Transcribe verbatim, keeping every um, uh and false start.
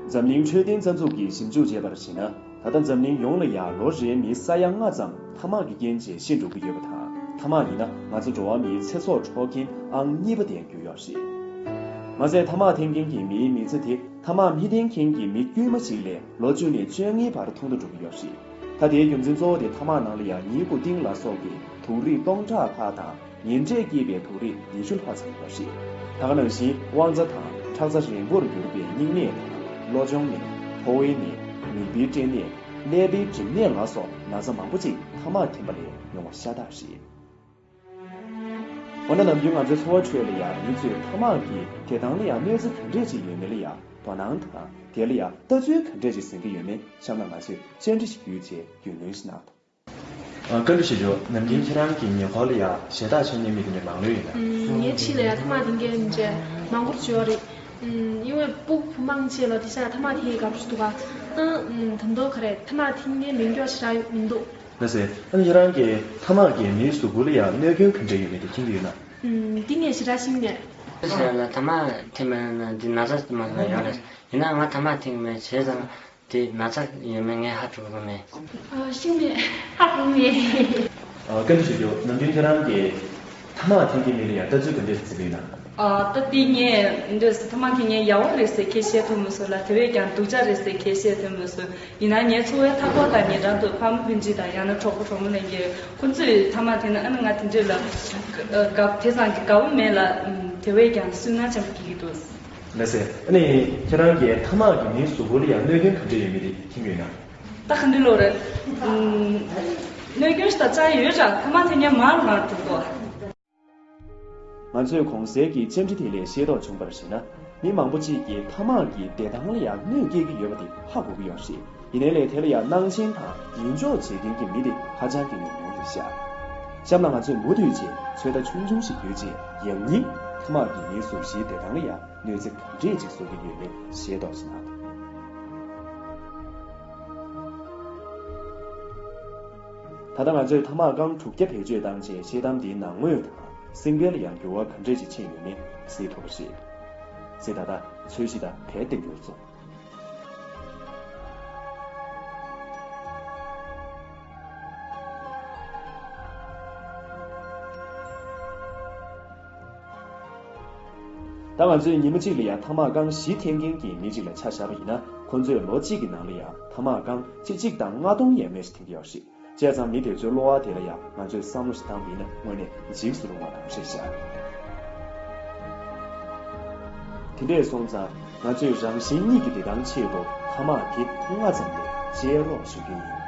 འཛམ་གླིང་འཕྲོད་བསྟེན་རྩ་འཛུགས་ཀྱིས་ཞིབ་འཇུག་བྱས་པར་གཞིགས་ན། ད་ལྟ་འཛམ་གླིང་ཡོངས་ལ་ཡང་ལོ་རེའི་མི་ས་ཡ་ལྔ་ཙམ་ཐ་མག་གི་རྐྱེན་བྱས་ཤི་འགྲོ་གི་ཡོད་པ་དང་། ཐ་མག་ཡིན་ན་ང་ཚོ་འགྲོ་བ་མིའི་ཚེ་སྲོག་འཕྲོག་མཁན་ཨང་གཉིས་པ་དེར་གྱུར་ཡོད་རེད། མ་ཟད་ཐ་མག་འཐེན་མཁན་གྱི་མིའི་མི་ཚེ་དེ་ཐ་མག་མི་འཐེན་མཁན་གྱི་མི་དཀྱུས་མ་ཞིག་ལས་ལོ་བཅུ་ནས་བཅོ་ལྔའི་བར་ཐུང་དུ་འགྲོ་གི་ཡོད་རེད། ད་དེའི་རྒྱུ་མཚན་གཙོ་བོ་དེ་ཐ་མག་ནང་ལ་ཡང་ནི་ཀོ་ཏིན་ལ་སོགས་ཀྱི་དུག་རིགས་སྟོང་ཕྲག་ཁག་དང་། ཉེ་འབྲེལ་སྐྱེས་པའི་དུག་རིགས་ཉི་ཤུ་ལྷག་ཙམ་ཡོད་པ་རེད། ད་ག་ནང་བཞིན་དབང་རྩ་དང་ཁྲག་རྩ་རན་པོར་གྱུར་པའི་སྙིང་ནད་དང་གློ་གཅོང་ནད། ཕོ་བའི་ནད། མུན་པའི་སྐྲན་ནད། ཀླད་པའི་གྲིབ་ནད་ལ་སོགས་ན་ཚ་མང་པོ་ཅིག་ཐ་མག་འཐེན་པ་ལས་ཡོང་བ་ཤ་སྟག་རེད། འོ་ན་ནམ་རྒྱུན་ང་ཚོའི་འཚོ་བ་ཁྲོད་ལ་ཡང་མི་ཚོས་ཐ་མག་གི་བདེ་ཐང་ལ་ཡང་གནོད་འཚེ་ག་འདྲས་ཅིག་ཡོད་མེད་ལ་ཡང་དོ་སྣང་དང་། དེ་ལ་ཡང་ལྟ་ཚུལ་ག་འདྲས་ཅིག་འཛིན་གྱི་ཡོད་མེད་གཤམ་ལ་ང་ཚོས་བཅར་འདྲི་ཞིག་བརྒྱུད་རྗེས་རྒྱུས་ལོན་ཞིག་གནང་། ཨ། བཀའ་འདྲི་ཞུ་རྒྱུ། ནམ་རྒྱུན་ཁྱེད་རང་གི་ཉེ་འཁོར་ལ་ཡང་ཞེ་དྲག་ཆགས་མཁན་མི་དེ་འདྲ་མང་ལོས་ཡོད་ན། ངའི་འཁྲིས་ལ་ཡང་ཐ་མག་འཐེན་མཁན་མི་འདྲ་མང་པོ་ཅིག་ཡོད་རེད། ཨུམ། ཡིན་ནའི་སྤུ་གུ་བུ་མང་ཆེ་ལ་དེང་སང་ཐ་མག་འཐེན་ཡས་དགའ་པོ་ཞིག་འདུག་ག་ཨང་། ཨུམ། ད་དུང་ག་རེ་ཐ་མག་འཐེན་མཁན་མེད་མཁན་ཞེ་དྲག་མི་འདུག་ལགས་སེ། ཨ་ནི་ཁྱེད་རང་གིས་ཐ་མག་གིས་མིའི་གཟུགས་པོ་ལ་ཡང་གནོད་སྐྱོན་ག་འདྲ་ཡོད་མེད་དེ་མཁྱེན་གྱི་ཡོད་ན། ཨུམ། འདི་ངས་ཞེ་དྲག་ཤེས་ཀྱི་མེད། ཁྱེད་ལ་ཐ་མག་འཐེན་པ་ན་འདི་ན་ཚ་དེ་མ་ཡོང་རེད། ཡིན་ན་ང་ཐ་མག་འཐེན་གྱི་མེད། བྱས་ཙང་། དེ་ན་ཚ་ཡོད་མེད་ངས་ཧ་གོ་གི་མེད། ཨ། ཤེས་མེད། ཧ་གོ་མེད། ཨ། བཀའ་འདྲི་ཞུ་རྒྱུ། ནམ་རྒྱུན་ཁྱེད་རང་གིས་ཐ་མག་འཐེན་གྱི་མི་ལ་ཡང་ལྟ་ཚུལ་ག་འདྲས་འཛིན་གྱི་ཡོད་ན། ཨ། ད་དེ་ངས་འདོད་ཐ་མག་འཐེན་མཁན་ཡག་པོ་རེད་ཟེར་ཁས་བཤད་ཐུབ་མི་སོང་ལ། དེ་བས་ཀྱང་སྡུག་ཅག་རེད་ཟེར་ཁས་བཤད་ཐུབ་མི་སོང་། ཡིན་ན་ངའི་ཚོ་བའི་མཐའ་འཁོར་དང་ཉེ་འགྲམ་དུ་ཕ་མ་སྤུན་མཆེད་དང་ཡང་ན་གྲོགས་པོ་གྲོགས་མོ་ལྷན་རྒྱས་ཁོ་ཚོས་ཐ་མག་འཐེན་ན། ཨ་ནི་ང་དེ་འདྲས་ལ་དགའ། དེ་ཙམ་གྱི་དགའ་པོ་མེད་ལ། ཨུམ། དེ་བས་ཀྱང་སུན་སྣང་ཅན་པོ་སྐྱེ་གི་འདུག་ལགས་སེ། ཨ་ནི་ཁྱེད་རང་གིས་ཐ་མག་གིས་མིའི་གཟུགས་པོ་ལ་ཡང་གནོད་སྐྱོན་ག་འདྲ་ཡོད་མེད་དེ་མཁྱེན་གྱི་ཡོད་ན། ད་ག་འདྲ་ལོ་རེད། ཨུམ། གནོད་སྐྱོན་ཞེ་དྲག་ཡོད་ར། ཐ་མག་འཐེན་མཁན་མང་རུ་མང་རུ་འགྲོ་གི་འདུག་ང་ཚོས་གོང་གསལ་གྱི་བཅར་འདྲི་དེ་ལས་ཤེས་རྟོགས་བྱུང་བར་གཞིགས་ན། མི་མང་པོ་གཅིག་གིས་ཐ་མག་གིས་བདེ་ཐང་ལ་ཡང་གནོད་སྐྱེལ་གྱི་ཡོད་པ་དེ་ཧ་གོ་གི་ཡོད་རེད། ཡིན་ནའི་ལས་དེ་ལ་ཡང་སྣང་ཆེན་དང་ཡིད་འཇོག་བྱེད་མཁན་གྱི་མི་དེ་ཧ་ཅང་གི་ཉུང་ཉུང་རེད་ཤག་གཤམ་ལ་ང་ཚོས་མུ་མཐུད་བྱས་ཚོད་ལྟ་ཆུང་ཆུང་ཞིག་བརྒྱུད་རྗེས། ཡང་སྙིང་ཐ་མག་གིས་མིའི་གཟུགས་གཞིའི་བདེ་ཐང་ལ་ཡང་གནོད་འཚེ་ག་འདྲས་ཅིག་བཟོ་གི་ཡོད་མེད་ཤེས་རྟོགས་ཤིག་གནང་། ད་ལྟ་ང་ཚོས་ཐ་མག་རྐང་དྲུག་བརྒྱ་བེད་སྤྱོད་བཏང་རྗེས་ཤེལ་དམ་འདིའི་ནང་ངོས་དང་སེམས་པ་ལ་ཡང་འགྱུར་བ་ག་འདྲས་ཅིག་ཕྱིན་ཡོད་མེད་གཟིགས་ཐུབ་པ་རེད། གཟིགས། ད་ལྟ་ཚོས་གཞི་དང་བལ་སྟེང་འགྱུར་སོང་། ད་ང་ཚོས་ཉི་མ་གཅིག་ལ་ཡང་ཐ་མག་རྐང་བཞི་འཐེན་མཁན་གྱི་མི་གཅིག་ལ་ཆ་བཞག་པ་ཡིན་ན། ཁོ་ཚོས་ལོ་གཅིག་གི་ནང་ལ་ཡང་ཐ་མག་རྐང་ཆིག་གཅིག་དང་ལྔ་སྟོང་ཡས་མས་ཤིག་འཐེན་གྱི་ཡོད་རེད། བྱས་ཙང་མི་དེ་ཚོའི་བློ་བ་དེ་ལ་ཡང་ང་ཚོས་བསམ་བློ་ཞིག་བཏང་བ་ཡིན་ན་དངོས་གནས་འཇིགས་སུ་རུང་བ་རང་རེད་ཤག་དེ་འདྲས་སོང་ཙང་ང་ཚོས་རང་གཞན་གཉིས་ཀྱི་བདེ་ཐང་ཆེད་དུ་ཐ་མག་དེ་སྔ་ཙམ་ནས་བཅད་རོགས་ཞུ་རྒྱུ་ཡིན།